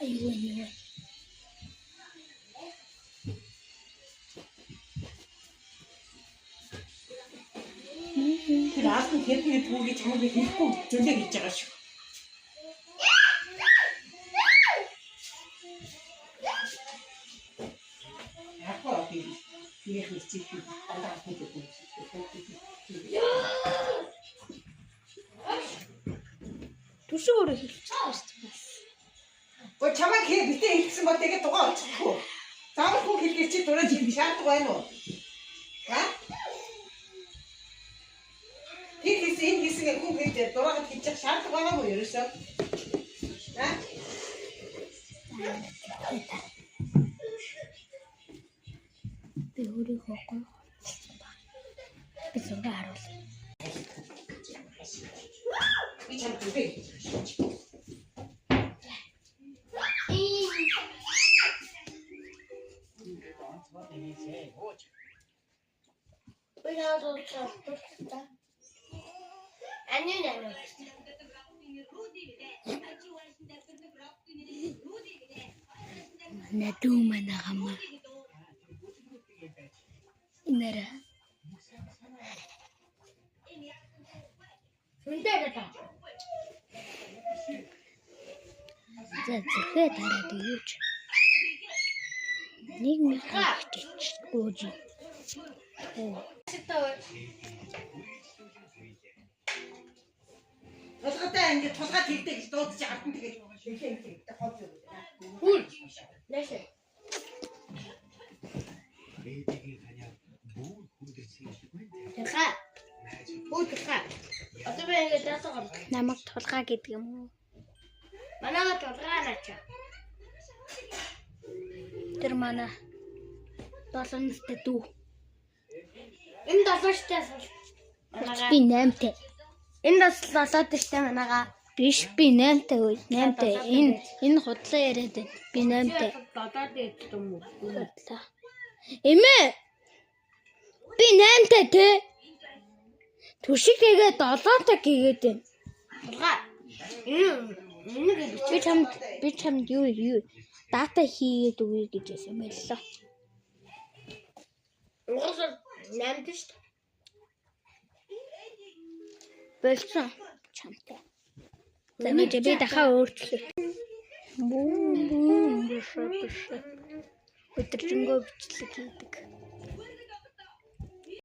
Аюу юу. Тэр аасан тэрний түүгийг чамайг хэлэхгүй зүлээ гэж байгаа шүү. Яг гоо би биех эцэг дандаа хэлдэг юм шиг. Түшиг өөрөө хэлчихсэн шүү дээ. Өө чамайг хээ битээ хэлсэн бол тэгээд дугаа олчихгүй. Заавал хүн хэлгээр чи дураж хэлэх шаардлага байна уу? Ха? Тэр хийсэн энэ хийсэн гэх хүн хэлж дураагаад хэлчих шаардлага байгаа мó ерөөсөө? Ха? Би өөрийнхөө гоё хувцсан баг. Би зураг харуулъя. Би чамд зүгээ хэлж байгаа шүү. Би надад чаддаг. Ани нэ. Манай дүү манай гамаа. Инээрэ. Хүнтэй та. За зүрхээ дараад өгөөч. Нэг мянга хичээч гоож. Оо. Тулгатай ингээд тулгаад хэлдэг гэж дуудаж ардсан тэгээд хэлээ хэлээ хол зүг. Хүл. Нэшэ. Тэха. Үу тэха. Одоо би ингээд даасаа гар. Намайг тулгаа гэдэг юм уу? Манайга тулгаа наача. Тэр манай долоо настай дүү. Энэ долооштай сул. Манайга. Би 8-тай. Энэ бас долоодтой манайга. Биш би 8-тай үе. 8-тай. Энэ худлаа яриад байна. Би 8-тай. Долоод идэх юм уу? Худлаа. Эмээ. Би 8-тай те. Түшиг тэгээ 7-тай гээгээд байна. Тулгаа. Энэ энийг Би чамд юу дата хийгээд өгье гэж хэлсэн байлаа. Угаасаа 8 шүү дээ. Болсон чамтай. За мэдээ би дахиад өөрчлөе. Бүүм бүүм биш биш. Өдөржингөө бичлэг хийдэг.